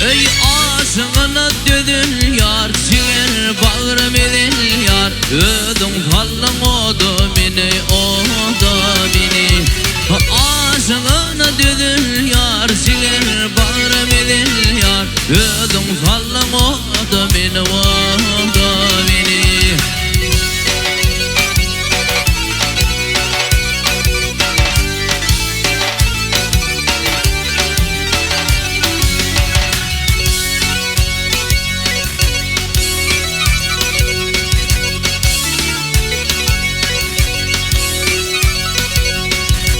Eý aşygyna dözülýär, jiger bagrym ezilýär, Özüň saldyň oda meni, oda meni. Aşygyna dözülýär, jiger bagrym ezilýär, Özüň saldyň oda meni, oda meni.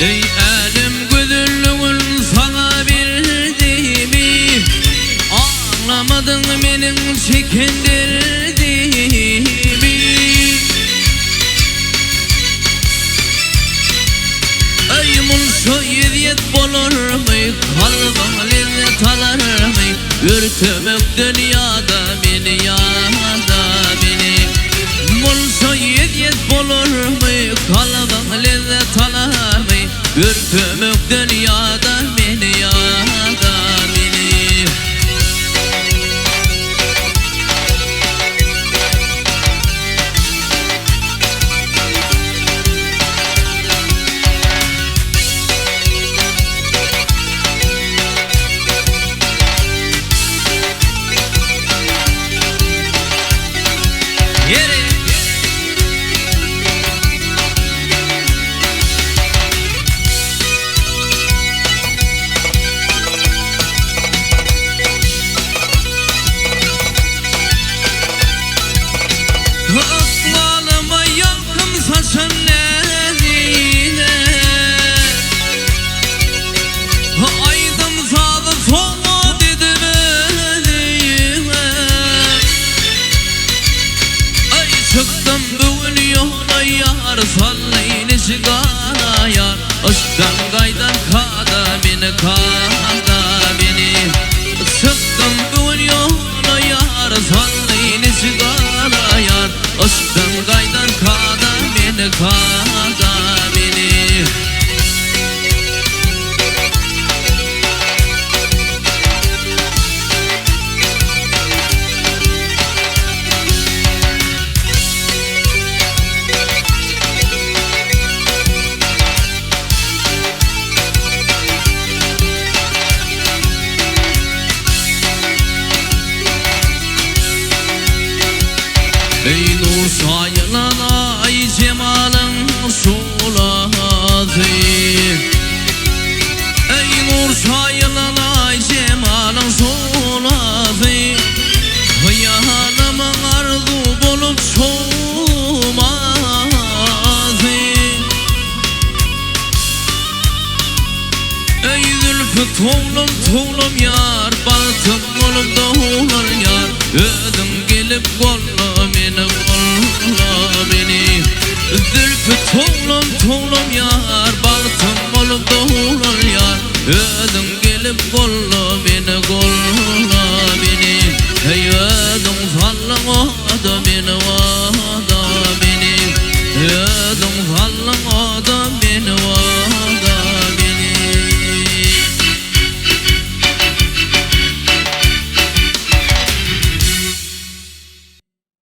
Eý älem gözelligin saňa berdimi, Aňlamadyň meniň çeken derdimi. Eý munça ezýet bolarmy, Kalbyň lezzet alarmy, Örtemekden ýada meni, ýada meni. Munça ezýet bolarmy, Kalbyň lezzet alarmy, Örtemekden ýada meni, ýada meni. Ykbalyma ýalkym saçan näzine, Aýdym-sazy sowgat edip özüňe. Aý, çykdym bu gün ýola ýar, Saldy niçik galaýar, Yşkdan gaýdan kada meni, kada meni. Çykdym bu gün ýola Ýar saldy niçik galaýar, Yşkdan gaýdan kada meni, kada meni. Eý nur saýylan aý jemalyň şuglasy, Eý nur saýylan aý jemalyň şuglasy, Hyýalymyň arzuw bolup sowmasy. Eý zülpi towlam towlam ýar, Bagtym bolup dowlan ýar, Özüň gelip golla meni, golla meni. Zülpi towlam towlam ýar, Bagtym bolup dowlan ýar, Özüň gelip golla meni, golla.